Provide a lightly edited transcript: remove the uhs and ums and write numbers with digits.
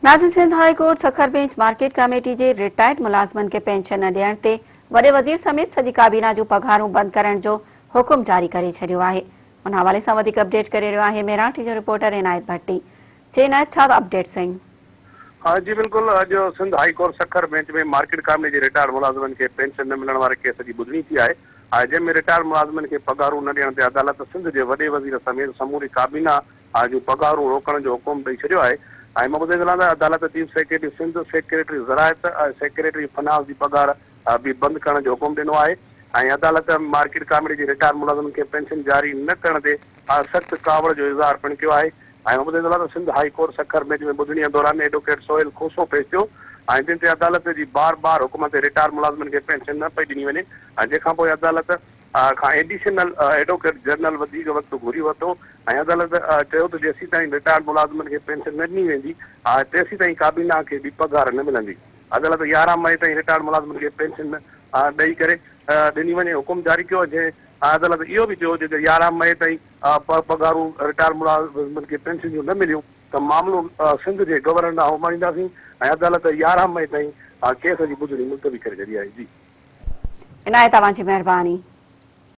ناظرين Sindh high court Sukkur bench market committee جي retired ملازمن کي پينشن نه ڏيڻ تي وڏي وزير سميت سڄي ڪابينا جون پگهارون بند ڪرڻ جو حڪم جاري ڪري ڇڏيو آهي. ان حوالي سان وڌيڪ اپڊيٽ ڪري رهيو آهي مهراڻ ٽي جو رپورٽر عنايت ڀٽي. جي عنايت ڇا اپڊيٽس آهن؟ ها جي بلڪل اڄ Sindh high court Sukkur bench ۾ market committee جي رٽائرڊ ملازمن کي پينشن نه ملڻ واري ڪيس جي ٻڌڻي ٿي آهي جنهن ۾ رٽائرڊ ملازمن کي پگهارون نه ڏيڻ تي عدالت سنڌ جي وڏي وزير سميت سموري ڪابينا جون پگهارون روڪڻ جو حڪم ڏئي ڇڏيو آهي ۽ مان ٻڌائيندو هلان ته عدالت چيف سيڪريٽري سنڌ، سيڪريٽري زراعت ۽ سيڪريٽري فنانس جي پگهار به بند ڪرڻ جو حڪم ڏنو آهي ۽ عدالت مارڪيٽ ڪاميٽي جي رٽائرڊ ملازمن کي پينشن جاري نه ڪرڻ تي سخت ڪاوڙ جو اظهار پڻ ڪيو آهي ۽ مان ٻڌائيندو هلان ته Sindh high court Sukkur bench ۾ ٻڌڻي دوران ايڊووڪيٽ سهيل کوسو پيش ٿيو ۽ جنهن تي عدالت جي بار بار حڪم تي رٽائرڊ ملازمن کي پينشن نه پئي ڏني وڃي ۽ جنهن کانپوء عدالت کان ايڊيشنل ايڊووڪيٽ جنرل وڌيڪ وقت گهري ورتو ۽ عدالت چيو ته جيسيتائين رٽائرڊ ملازمن کي پينشن نه ڏني ويندي تيسيتائين ڪابينا کي به پگهار نه ملندي. عدالت 11 مئي تائين رٽائرڊ ملازمن کي پينشن ڏئي ڪري ڏني وڃي حڪم جاري ڪيو جنهن عدالت اهو به چيو جيڪڏهن 11 مئي تائين پگهارون رٽائرڊ ملازمن کي پينشن جون نه مليون ته معاملو سنڌ جي گورنر ڏانهن اماڻينداسين ۽ عدالت 11 مئي تائين ڪيس جي ٻڌڻي ملتوي ڪري ڇڏي آهي. جي. عنايت اوهان جي مهرباني.